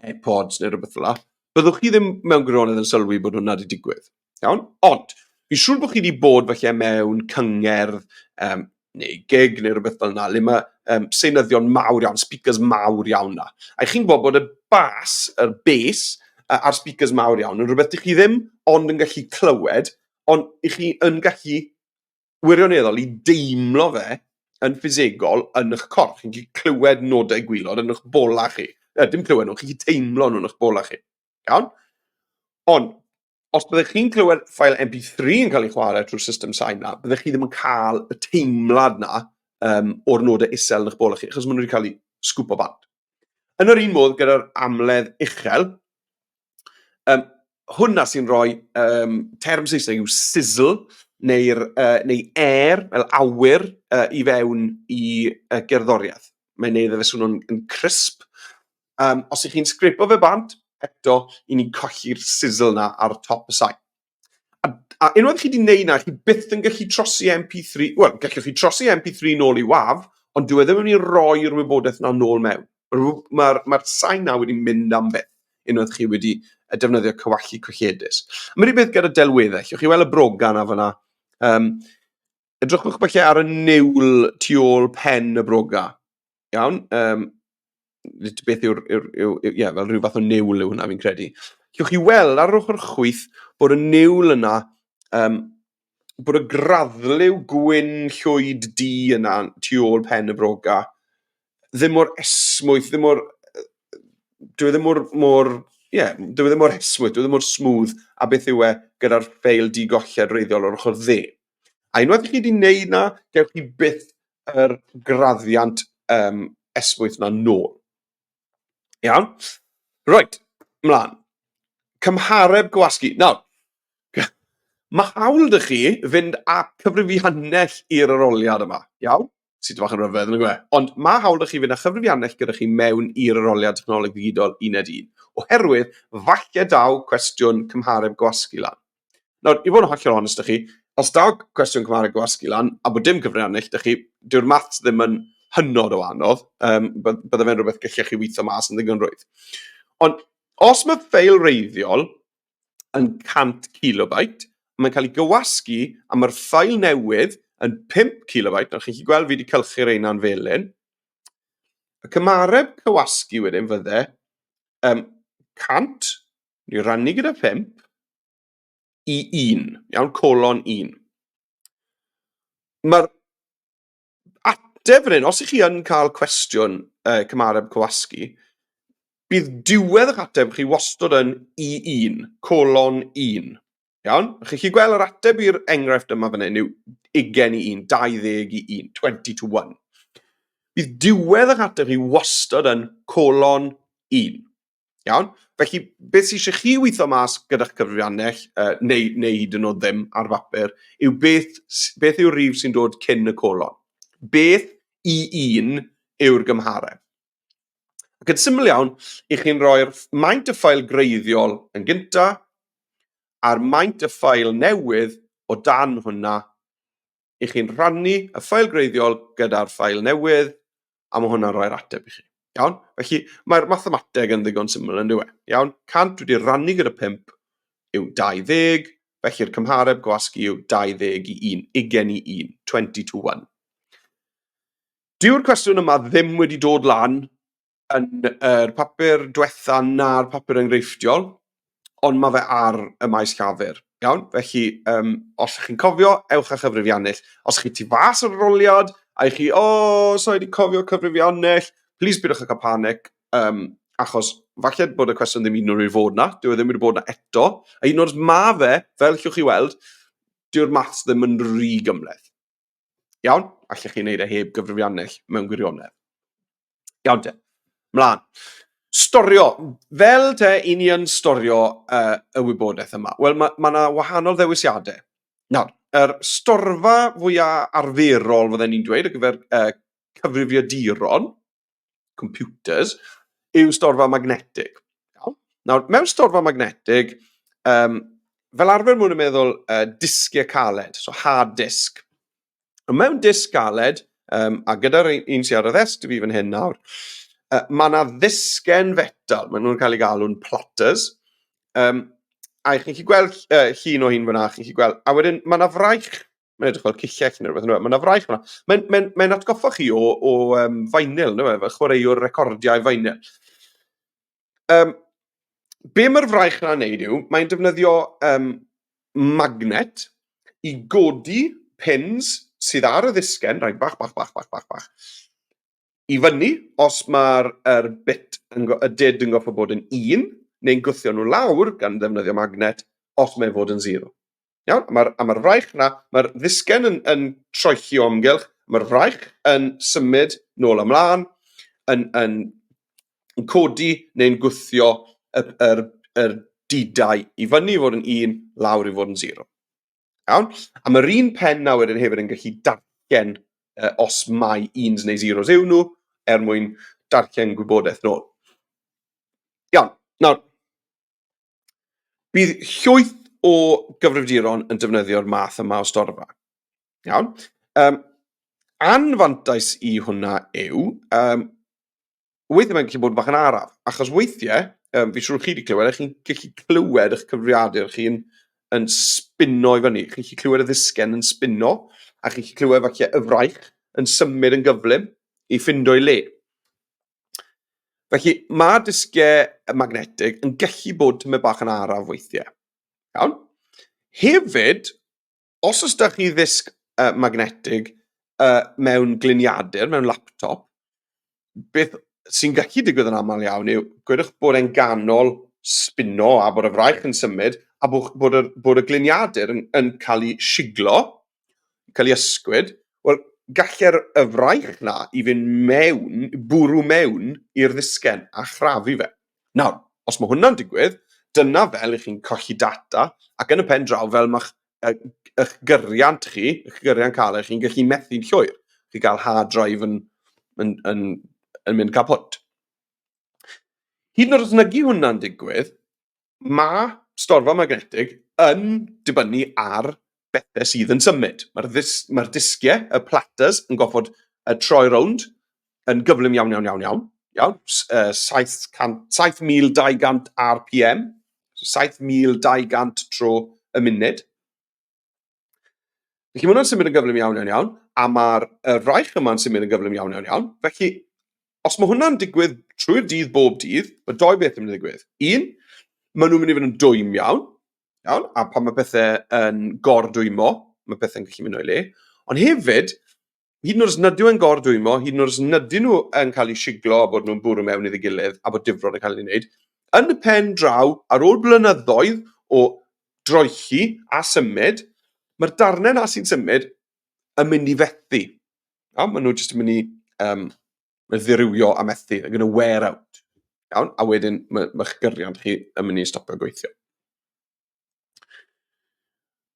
AirPods neu rhywbeth fel 'na, byddwch chi ddim mewn gwirionedd yn sylwi bod hwnna wedi digwydd. Iawn? Ond, fi'n siŵr bod chi wedi bod falle mewn cyngerdd neu gig neu rhywbeth fel 'na, le mae seinyddion mawr iawn, speakers mawr iawn 'na. A chi'n gwybod bod y bas, yr bass, a'r speakers mawr iawn yn rhywbeth dych chi ddim ond yn gallu clywed, ond i chi yn gallu wirioneddol i deimlo fe yn ffisegol yn eich corff. Chi'n gallu clywed nodau gwylod yn eich bola chi. Dim clywed nhw, chi'n gallu teimlo nhw yn eich bola chi. Iawn? Ond, os byddech chi'n clywed ffael MP3 yn cael ei chwarae trwy'r system sain na, byddech chi ddim yn cael y teimlad na o'r nodau isel yn eich bola chi, achos maen nhw wedi cael eu sgwpo bant. Yn yr un modd gyda'r amledd uchel, hwnna sy'n rhoi term Saesneg yw sizzle, neu'r, neu air, fel awyr, i fewn i gerddoriaeth. Mae'n neud iddo fe swnio'n yn crisp. Os ych chi'n sgripo fe bant, eto, i ni'n colli'r sizzle na ar top y sain. A unwaith chi wedi gwneud na, chi byth yn gallu trosi MP3, wel, gallwch chi trosi MP3 nôl i WAV, ond dyw e ddim yn mynd i roi'r wybodaeth na nôl mewn. Mae'r sain na wedi mynd am byth, unwaith chi wedi defnyddio cywallu colledus. Mae'r un beth gyda delweddau, allwch chi weld y broga na fyna. Edrychwch falle ar y niwl tu ôl pen y broga. Iawn? Beth yw'r, yw, yw, yw, ie, fel rhyw fath o niwl yw hwnna fi'n credu. Allwch chi weld ar yr ochr chwith bod y niwl yna, bod y graddliw gwyn llwyd du yna tu ôl pen y broga, ddim mor esmwyth, ddim mor, dyw e ddim mor, mor, ie, yeah, dyw e ddim mor esmwyth, dyw e ddim mor smooth a beth yw e gyda'r ffeil di-golled reiddiol o'r ochr dde. A unwaith chi wedi wneud na, gewch chi byth yr graddiant esmwyth na nôl. Iawn? Reit, mlaen. Cymhareb gwasgu. Nawr, mae hawl 'da chi fynd â cyfrifiannell i'r aroliad yma, iawn? Sydd bach yn rhyfedd, yn y Ond mae hawl 'da chi fynd â chyfrifiannell gyda chi mewn i'r aroliad technoleg ddigidol uned 1, oherwydd falle daw cwestiwn cymhareb gwasgu lan. Nawr, i fod yn hollol onest â chi, os daw cwestiwn Cymraeg gwasgu lan, a bod dim cyfrifiannell 'da chi, dyw'r maths ddim yn hynod o anodd, bydde fe'n rhywbeth gallech chi weithio mas yn ddigon rhwydd. Ond os mae ffeil reiddiol yn 100 kilobyte, mae'n cael ei gywasgu a mae'r ffael newydd yn 5 kilobyte, nawr chi'n gallu gweld fi wedi cylchu'r reina'n felyn. Y cymareb cywasgu wedyn fydde 100 Ni rannu gyda 5 i 1, iawn, colon 1. Mae'r ateb fan hyn, os ych chi yn cael cwestiwn cymareb cywasgu, bydd diwedd eich ateb chi wastod yn i 1, colon 1. Iawn? Chi'n gallu gweld yr ateb i'r enghraifft yma fan hyn yw 20 i 1, 20 i 1, 20 to 1. Bydd diwedd eich ateb chi wastad yn colon 1. Iawn? Felly, beth sydd eisiau chi weithio mas gyda'ch cyfrifiannell, neu hyd yn oed ddim ar bapur, yw beth yw'r rif sy'n dod cyn y colon. Beth i un yw'r gymhareb. Ac yn syml iawn, i chi'n rhoi'r maint y ffael greiddiol yn gynta, a'r maint y ffael newydd o dan hwnna, i chi'n rhannu y ffael greiddiol gyda'r ffael newydd, a mae hwnna'n rhoi'r ateb i chi. Iawn? Felly mae'r mathemateg yn ddigon syml yn dyw e. Iawn? 100 wedi rannu gyda 5 yw 20, felly'r cymhareb gwasgu yw 20 i 1, 20 i 1, 20 to 1. Dyw'r cwestiwn yma ddim wedi dod lan yn yr papur diwetha na'r papur enghreifftiol, ond mae fe ar y maes llafur. Iawn? Felly, os ych chi'n cofio, ewch â chyfrifiannell. Os chi tu fas yr aroliad, a i chi, o, oh, so i wedi cofio cyfrifiannell, please pidwch â cael panic, achos falle bod y cwestiwn ddim un o'r i fod na, dyw e ddim wedi bod na eto, a un o'r ma fe, fel llwch chi weld, dyw'r maths ddim yn rhy gymhleth. Iawn? Allech chi wneud e heb gyfrifiannell mewn gwirionedd. Iawn te. Mlaen. Storio. Fel te, i ni yn storio y wybodaeth yma. Wel, mae ma yna wahanol ddewisiadau. Nawr, yr storfa fwyaf arferol, fydden ni'n dweud, ar gyfer cyfrifiaduron, computers, yw storfa magnetig. Iawn? Nawr, mewn storfa magnetig, fel arfer mwyn yn meddwl disgiau caled, so hard disk. Ond mewn disg galed, a gyda'r un sydd ar y ddesg fi fan hyn nawr, mae yna ddisgen fetal, maen nhw'n cael eu galw'n platters, a chi'n gallu gweld llun o hyn fyna, chi'n gallu gweld, a wedyn mae yna fraich, mae'n edrych fel cillell neu rhywbeth, mae yna fraich fyna. Mae'n mae, mae atgoffa chi o vinyl, neu fe, chwaraewr recordiau vinyl. Be mae'r fraich yna'n neud yw, mae'n defnyddio magnet i godi pins sydd ar y ddisgen, rhai bach, bach, bach, bach, bach, bach, i fyny os mae'r er bit, yn, y did yn goffo bod yn un, neu'n gwthio nhw lawr gan ddefnyddio magnet os mae'n fod yn zero. Iawn? A mae'r a mae'r fraich 'na, mae'r ddisgen yn, yn troelli o amgylch, mae'r fraich yn symud nôl a mlaen, yn, yn, yn codi neu'n gwthio y, yr, yr didau i fyny i fod yn un, lawr i fod yn zero. Iawn? A mae'r un pen na wedyn hefyd yn gallu darllen os mai uns neu zeros yw nhw, er mwyn darllen gwybodaeth nôl. Iawn, nawr, Bydd llwyth o gyfrifiaduron yn defnyddio'r math yma o storfa. Iawn. Anfantais i hwnna yw, weithiau mae'n gallu bod bach yn araf, achos weithiau, fi siŵr chi wedi clywed, chi'n gallu clywed eich cyfrifiadur chi'n yn spinno i fyny. Chi'n gallu clywed y ddisgen yn spinno, a chi'n gallu clywed falle y fraich yn symud yn gyflym i ffindo ei le. Felly, mae disgiau magnetig yn gallu bod tymed bach yn araf weithiau. Iawn? Hefyd, os oes da chi ddisg magnetig mewn gliniadur, mewn laptop, beth sy'n gallu digwydd yn aml iawn yw, gwedwch bod e'n ganol spinno a bod y fraich yn symud, a bod, bod, y, bod y gliniadur yn, yn cael ei siglo, cael ei ysgwyd, wel, gallai'r y fraich 'na i fynd mewn, bwrw mewn i'r ddisgen a chrafu fe. Nawr, os mae hwnna'n digwydd, dyna fel i chi'n colli data, ac yn y pen draw fel mae'ch eich gyriant chi, eich gyriant caled chi'n gallu methu'n llwyr. Chi gael hard drive yn, yn, yn, yn mynd kaput. Hyd yn oed os nag yw hwnna'n digwydd, mae storfa magnetig yn dibynnu ar bethau sydd yn symud. Mae'r ddis, mae disgiau, y platters, yn goffod troi rownd yn gyflym iawn, iawn, iawn, iawn. Iawn, 700, 7,200 RPM, so 7,200 tro y munud. Felly mae hwnna'n symud yn gyflym iawn, iawn, iawn, a mae'r y fraich yma'n symud yn gyflym iawn, iawn, iawn. Felly, os mae hwnna'n digwydd trwy'r dydd bob dydd, mae doi beth yn mynd i ddigwydd. Un, maen nhw'n mynd i fod yn dwym iawn, iawn, a pan mae pethau yn gordwymo, mae pethau'n gallu mynd o'i le. Ond hefyd, hyd yn oed os nad yw e'n gordwymo, hyd yn oed os nad ydyn nhw yn cael eu siglo a bod nhw'n bwrw mewn iddi gilydd a bod difrod yn cael ei wneud, yn y pen draw, ar ôl blynyddoedd o droelli a symud, mae'r darnau na sy'n symud yn mynd i fethu. A maen nhw jyst yn mynd i ddirywio a methu. They're going to wear out. Iawn? A wedyn mae'ch mae gyriant chi yn mynd i stopio gweithio.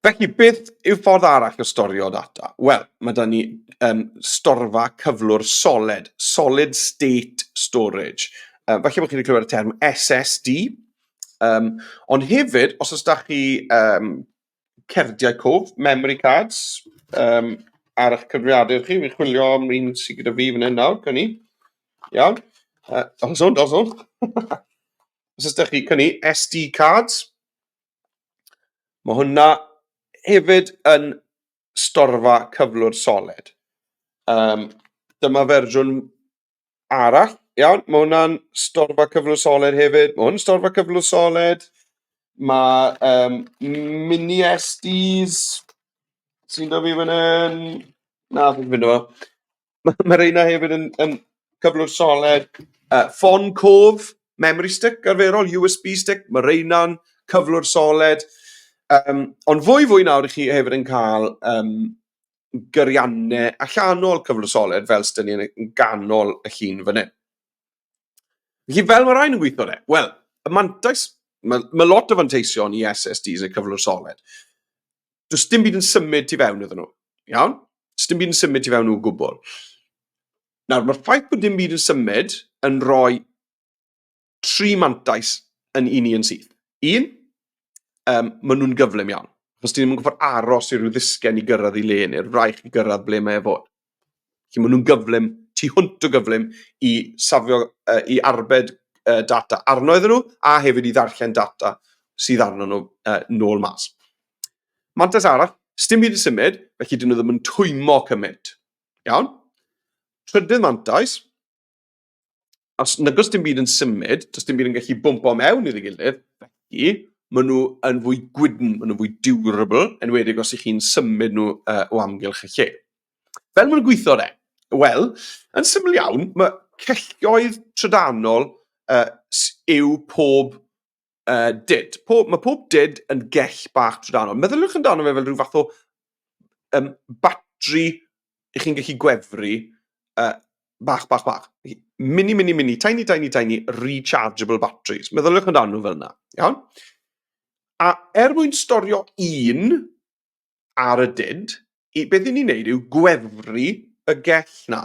Felly, beth yw ffordd arall o storio data? Wel, mae da ni storfa cyflwr soled, solid state storage. Falle bod chi wedi clywed y term SSD, ond hefyd, os oes da chi cerdiau cof, memory cards, ar eich cyfrifiadur chi, fi'n chwilio am un sydd gyda fi fan hyn nawr, cynni. Iawn. Dos on, dos on. Os oes da chi, cynni, SD cards. Mae hwnna hefyd yn storfa cyflwr soled. Dyma fersiwn arall, iawn, mae hwnna'n storfa cyflwr soled hefyd. Mae hwn yn storfa cyflwr soled. Mae mini SDs sy'n dod fi fan hyn. Na, fi'n fynd o. Mae reina hefyd yn, yn cyflwr soled. Ffon cof, memory stick arferol, USB stick, mae reina'n cyflwr soled. Ond fwy fwy nawr i chi hefyd yn cael gyriannau allanol cyflwr soled fel sydd ni yn ganol y llun fan hyn. Felly fel mae rhain yn gweithio de? Wel, y mantais, mae, mae lot o fanteision i SSDs neu cyflwr soled. Does dim byd yn symud tu fewn iddyn nhw, iawn? Does dim byd yn symud tu fewn nhw o gwbl. Nawr, mae'r ffaith bod dim byd yn symud yn rhoi tri mantais yn i ni yn syth. Un, um, maen nhw'n gyflym iawn. Achos ti ddim yn gwybod aros i ryw ddisgen i gyrraedd i le neu'r fraich i gyrraedd ble mae e fod. Felly maen nhw'n gyflym, tu hwnt o gyflym i safio, uh, i arbed uh, data arno iddyn nhw a hefyd i ddarllen data sydd arno nhw uh, nôl mas. Mantais arall, sdim byd yn symud, felly dyn nhw ddim yn twymo cymaint. Iawn? Trydydd mantais, os nag oes dim byd yn symud, does dim byd yn gallu bwmpo mewn iddi gilydd, felly maen nhw yn fwy gwydn, maen nhw'n fwy durable, enwedig os ych chi'n symud nhw uh, o amgylch y lle. Fel maen nhw'n gweithio de? Wel, yn syml iawn, mae celloedd trydanol uh, yw pob uh, dyd. Pob, mae pob dyd yn gell bach trydanol. Meddyliwch amdano fe fel rhyw fath o um, batri i chi'n gallu gwefru uh, bach, bach, bach. Mini, mini, mini, tiny, tiny, tiny, rechargeable batteries. Meddyliwch amdano nhw fel yna, iawn? A er mwyn storio un ar y dyd, i, beth ni'n neud yw gwefru y gell na.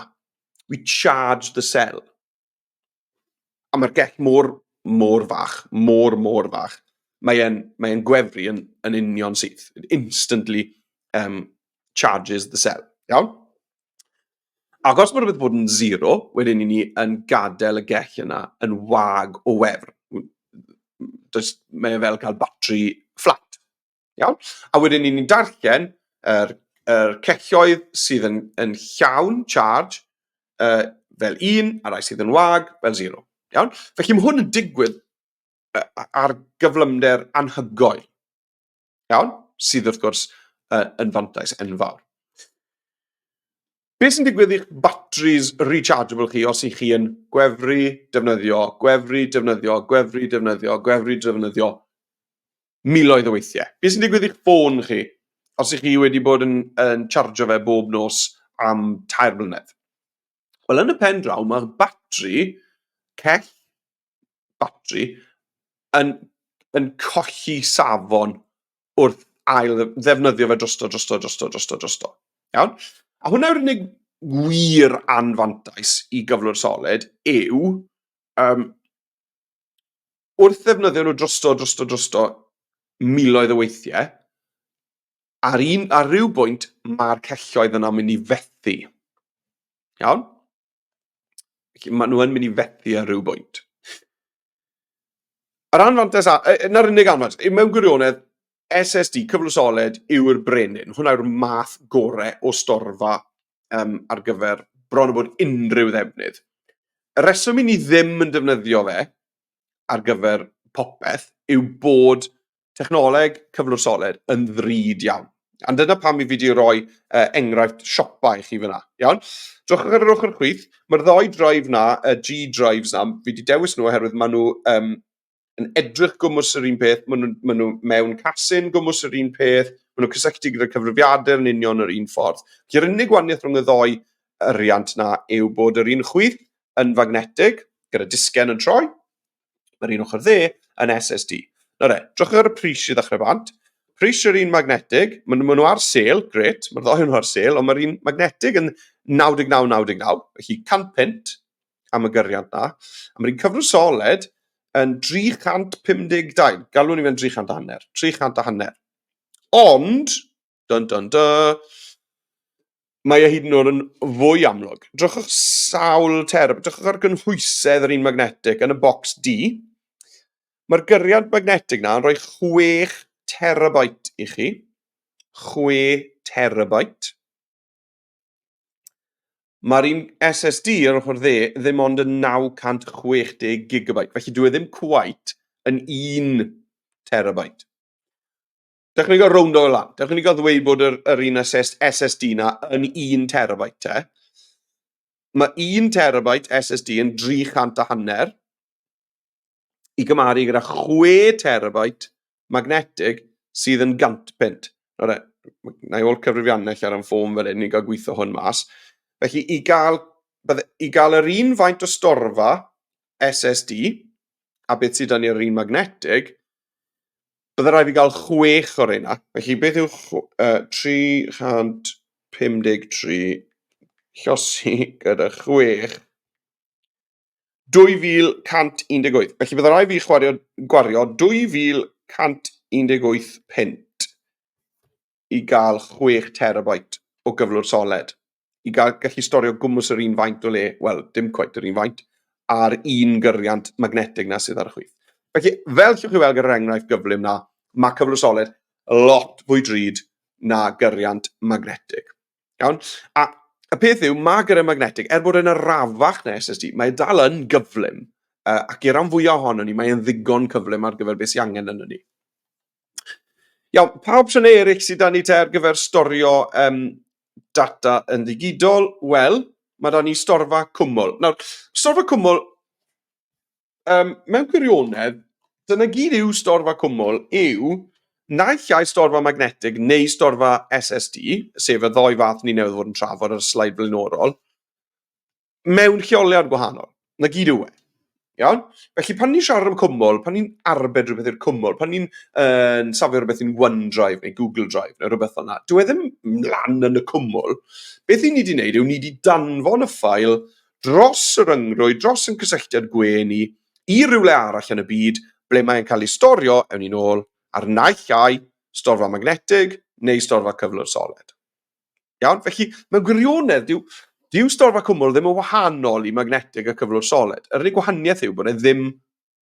We charge the cell. A mae'r gell mor, mor fach, mor, mor fach. Mae e'n mae e'n gwefru yn, yn union syth. It instantly um, charges the cell. Iawn? Ac os mae rhywbeth bod yn zero, wedyn i ni yn gadael y gell yna yn wag o wefr. Does, mae e fel cael batri fflat. Iawn? A wedyn ni'n darllen yr, yr celloedd sydd yn, yn llawn charge uh, fel 1, a rai sydd yn wag fel 0. Iawn? Felly mae hwn yn digwydd ar gyflymder anhygoel. Iawn? Sydd wrth gwrs uh, yn fantais enfawr. Beth sy'n digwydd i'ch batris rechargeable chi os ych chi yn gwefru, defnyddio, gwefru, defnyddio, gwefru, defnyddio, gwefru, defnyddio miloedd o weithiau. Beth sy'n digwydd i'ch ffôn chi os ych chi wedi bod yn, yn chargio fe bob nos am tair blynedd? Wel, yn y pen draw, mae'r batri, cell batri, yn, yn colli safon wrth ail ddefnyddio fe drosto, drosto, drosto, drosto, drosto. Iawn? A hwnna yw'r unig wir anfantais i gyflwr solid yw um, wrth ddefnyddio nhw drosto, drosto, drosto miloedd o weithiau, ar, un, ar ryw bwynt mae'r celloedd yna'n mynd i fethu. Iawn? Felly, maen nhw yn mynd i fethu ar ryw bwynt. Yr anfantais, na'r unig anfantais, mewn gwirionedd, SSD, cyflwr soled, yw'r brenin. Hwna yw'r math gorau o storfa um, ar gyfer bron o bod unrhyw ddefnydd. Y reswm i ni ddim yn defnyddio fe ar gyfer popeth yw bod technoleg cyflwr soled yn ddrud iawn. A dyna pam i fi wedi rhoi uh, enghraifft siopa i chi fyna. Iawn? Drychwch ar yr ochr chwith, mae'r ddoi drive na, y G drives na, fi wedi dewis nhw oherwydd maen nhw um, yn edrych gwmws yr un peth, maen nhw, maen nhw mewn casyn gwmws yr un peth, maen nhw'n cysylltu gyda'r cyfrifiadur yn union yr un ffordd. Felly'r unig wahaniaeth rhwng y ddoi yriant na yw bod yr un chwith yn fagnetig, gyda disgen yn troi, mae'r un ochr dde yn SSD. Nawr e, drychwch ar y pris i ddechrau bant. Pris yr un magnetig, maen nhw, maen nhw ar sale, gret, mae'r ddoi nhw ar sale, ond mae'r un magnetig yn 99.99, felly 100 punt am y gyriant na. A mae'r un cyfrwng soled yn 352, galwn ni fe'n 300 a hanner, 300 a hanner. Ond, dun dun dun, mae e hyd yn oed yn fwy amlwg. Drychwch sawl term, drychwch ar gynhwysedd yr un magnetig yn y bocs D. Mae'r gyriant magnetig na yn rhoi 6 terabyte i chi. 6 terabyte. Mae'r un SSD ar ochr dde ddim ond yn 960 gigabyte, felly dyw e ddim cweit yn 1 terabyte. Dewch ni gael rownd o lan. Dewch ni gael ddweud bod yr, yr un SS, SSD na yn 1 terabyte te. Mae 1 terabyte SSD yn 300 a hanner i gymaru gyda 6 terabyte magnetig sydd yn 100 punt. Nawr e, na i ôl cyfrifiannell ar yn ffôn fel hyn i gael gweithio hwn mas. Felly i gael, bydde, i gael yr un faint o storfa SSD a beth sydd 'da ni ar yr un magnetig, bydde rhaid fi gael 6 o'r reina. Felly beth yw 353 llosi gyda 6? 2118. Felly bydde rhaid fi chwario, gwario 2118 punt i gael 6 terabyte o gyflwr soled, i gael gallu storio gwmws yr un faint o le, wel, dim cweit yr un faint, ar un gyriant magnetig na sydd ar y chwith. Felly, fel llwch chi weld gyda'r enghraifft gyflym na, mae cyflwr soled lot fwy drud na gyriant magnetig. Iawn? A y peth yw, mae gyriant magnetig, er bod e'n arafach na SSD, mae e dal yn gyflym, ac i'r rhan fwyaf ohono ni, mae e'n ddigon cyflym ar gyfer beth sy'n angen yno ni. Iawn, pa opsiynau eraill sydd 'da ni te ar gyfer storio data yn ddigidol? Wel, mae 'da ni storfa cwmwl. Nawr, storfa cwmwl, mewn gwirionedd, dyna gyd yw storfa cwmwl yw naill ai storfa magnetig neu storfa SSD, sef y ddou fath ni newydd fod yn trafod ar y sleid flaenorol, mewn lleoliad gwahanol. 'Na gyd yw e. Iawn? Felly pan ni'n siarad am cwmwl, pan ni'n arbed rhywbeth i'r cwmwl, pan ni'n yn safio rhywbeth i'n OneDrive neu Google Drive neu rhywbeth fel 'na, dyw e ddim lan yn y cwmwl. Beth 'y ni 'di wneud yw ni 'di danfon y ffail dros y ryngrwyd, dros ein cysylltiad gwe ni, i rywle arall yn y byd, ble mae'n cael ei storio, ewn ni nôl, ar naill ai storfa magnetig neu storfa cyflwr soled. Iawn? Felly, mewn gwirionedd, dyw, dyw storfa cwmwl ddim yn wahanol i magnetig a cyflwr soled. Yr unig gwahaniaeth yw bod e ddim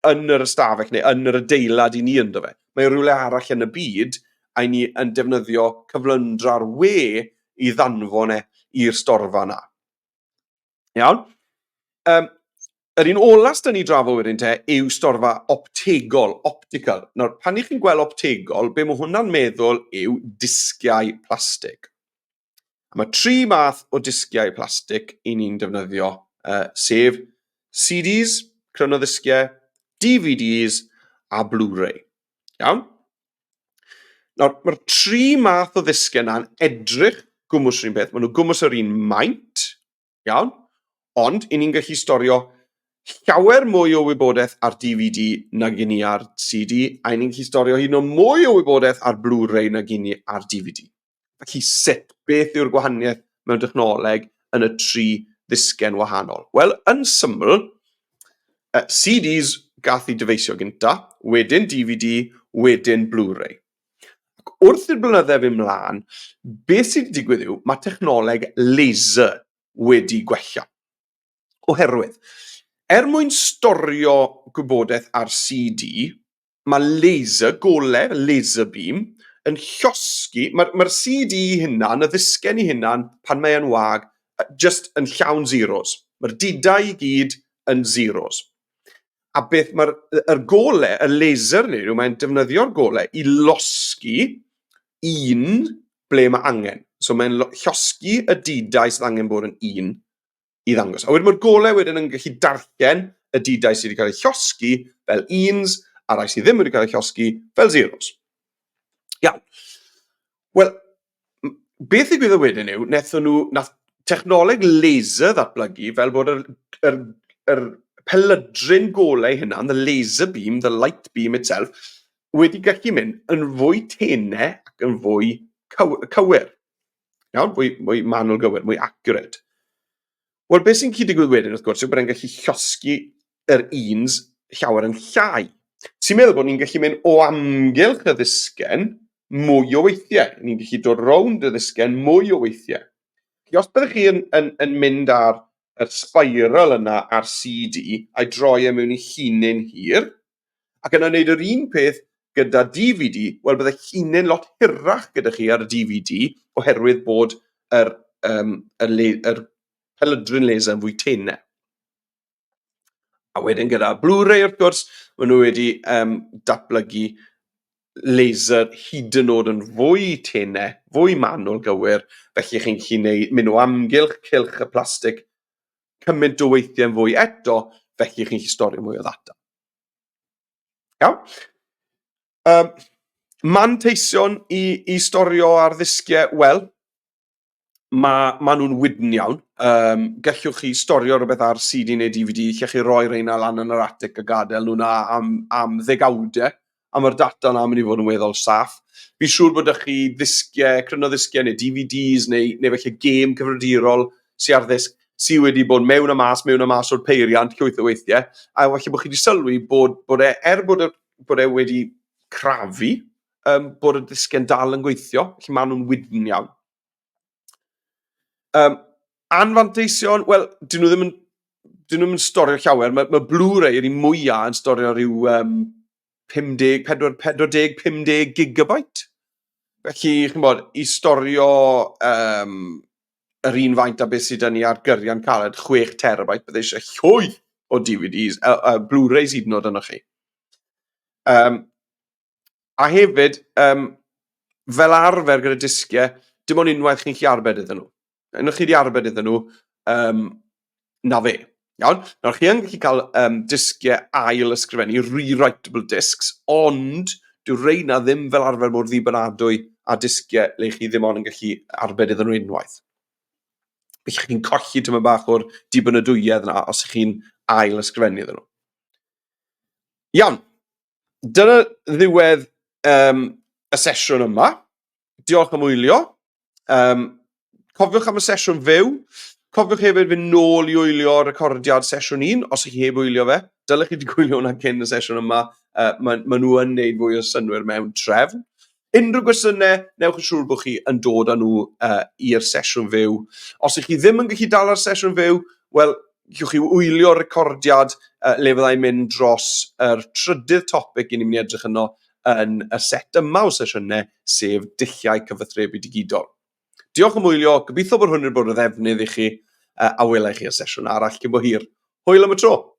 yn yr ystafell neu yn yr adeilad i ni ynddo fe. Mae rhywle arall yn y byd a i ni yn defnyddio cyflymdra'r we i ddanfon e i'r storfa yna. Iawn? Yr un ola sydd ni drafod wedyn te yw storfa optegol, optical. Nawr, pan i chi'n gweld optegol, be mae hwnna'n meddwl yw disgiau plastig. A mae tri math o disgiau plastig i ni'n defnyddio, sef CDs, cryno ddisgiau, DVDs a Blu-ray. Iawn? Nawr, mae'r tri math o ddisgiau yna'n edrych gwmws yr un peth, maen nhw gwmws yr un maint, Iawn? Ond, i ni'n gallu storio llawer mwy o wybodaeth ar DVD nag i ni ar CD, a i ni'n gallu storio hyd yn oed mwy o wybodaeth ar Blu-ray nag i ni ar DVD. Felly sut, beth yw'r gwahaniaeth mewn technoleg yn y tri ddisgen wahanol? Wel, yn syml, CDs gath ei dyfeisio gynta, wedyn DVD, wedyn Blu-ray. Ac wrth i'r blynydde fynd mlaen, beth sydd wedi digwydd yw, mae technoleg laser wedi gwella. Oherwydd, er mwyn storio gwybodaeth ar CD, mae laser, golau, laser beam, yn llosgi, mae'r mae CD i hunan, y ddisgen i hunan, pan mae e'n wag, just yn llawn zeros. Mae'r didau i gyd yn zeros. A beth mae'r yr gole, y laser neu yw, mae'n defnyddio'r gole i losgi un ble mae angen. So mae'n llosgi y didau sydd angen bod yn un i ddangos. A wedyn mae'r gole wedyn yn gallu darllen y didau sydd wedi cael eu llosgi fel uns a rai sydd ddim wedi cael eu llosgi fel zeros. Iawn. Wel, beth ddigwyddodd wedyn yw, wnaethon nhw, nath technoleg laser ddatblygu fel bod yr, yr, yr pelydryn golau hynna, the laser beam, the light beam itself, wedi gallu mynd yn fwy tenau ac yn fwy cywir. Iawn, fwy, fwy manwl gywir, mwy accurate. Wel, beth sy'n gallu digwydd wedyn, wrth gwrs, yw bod e'n gallu llosgi yr uns llawer yn llai. Sy'n meddwl bod ni'n gallu mynd o amgylch y ddisgen mwy o weithiau. Ni'n gallu dod rownd y ddisgen mwy o weithiau. Felly, os byddwch chi yn, yn, yn mynd ar yr spiral yna ar CD a'i droi e mewn i llinyn hir, ac yna wneud yr un peth gyda DVD, wel bydde llinyn lot hirach gyda chi ar y DVD oherwydd bod yr, yr, yr pelydryn laser yn fwy tenau. A wedyn gyda Blu-ray wrth gwrs, maen nhw wedi datblygu laser hyd yn oed yn fwy tenau, fwy manwl gywir, felly chi'n gallu neud, mynd o amgylch cylch y plastig cymaint o weithiau yn fwy eto, felly chi'n gallu storio mwy o ddata. Iawn? Manteision i storio ar ddisgiau, wel, Mae ma nhw'n wydn iawn. Gellwch chi storio rhywbeth ar CD neu DVD, lle chi roi reina lan yn yr atig a gadael nhw na am ddegawdau, a mae'r data yna yn mynd i fod yn weddol saff. Fi'n siŵr bod ydych chi ddisgiau, cryno ddisgiau neu DVDs neu felly gêm cyfrifiadurol sy ar ddisg sy wedi bod mewn a mas, mewn a mas o'r peiriant llwyth o weithiau, a falle bod chi wedi sylwi bod e, er bod e wedi crafu, bod y ddisgiau'n dal yn gweithio, felly maen nhw'n wydn iawn. Anfanteision, wel, dyn nhw ddim yn, dyn nhw ddim yn storio llawer. Mae Blu-ray yr un mwyaf yn storio rhyw 50, 40, 50 gigabyte. Felly, chi'n bod, i storio yr un faint a beth sydd 'da ni ar gyrion caled, 6 terabyte, bydde eisiau llwyth o DVDs, Blu-rays hyd yn oed yno chi. A hefyd, fel arfer gyda disgiau, dim ond unwaith chi'n gallu arbed iddyn nhw. Unwaith chi wedi arbed iddyn nhw, na fe. Iawn? Nawr, chi yn gallu cael disgiau ail ysgrifennu, rewritable discs, ond dyw reina ddim fel arfer mor ddibynadwy a disgiau le chi ddim ond yn gallu arbed iddyn nhw unwaith. Felly chi'n colli tyma bach o'r dibynadwyedd yna os ych chi'n ail ysgrifennu iddyn nhw. Iawn. Dyna ddiwedd y sesiwn yma. Diolch am wylio. Cofiwch am y sesiwn fyw. Cofiwch hefyd fynd nôl i wylio recordiad sesiwn 1, os ych chi heb wylio fe. Dylech chi wedi gwylio hwnna cyn y sesiwn yma. Mae nhw yn neud fwy o synnwyr mewn trefn. Unrhyw gwestiynau, newch yn siŵr bod chi yn dod â nhw i'r sesiwn fyw. Os ych chi ddim yn gallu dal ar sesiwn fyw, wel, gewch chi wylio'r recordiad le fyddai'n mynd dros yr trydydd topic i ni'n mynd i edrych yno yn y set yma o sesiynau, sef dulliau cyfathrebu digidol. Diolch am wylio, gobeithio bod hwn wedi bod o ddefnydd i chi, a wela i chi y sesiwn arall cyn bo hir. Hwyl am y tro!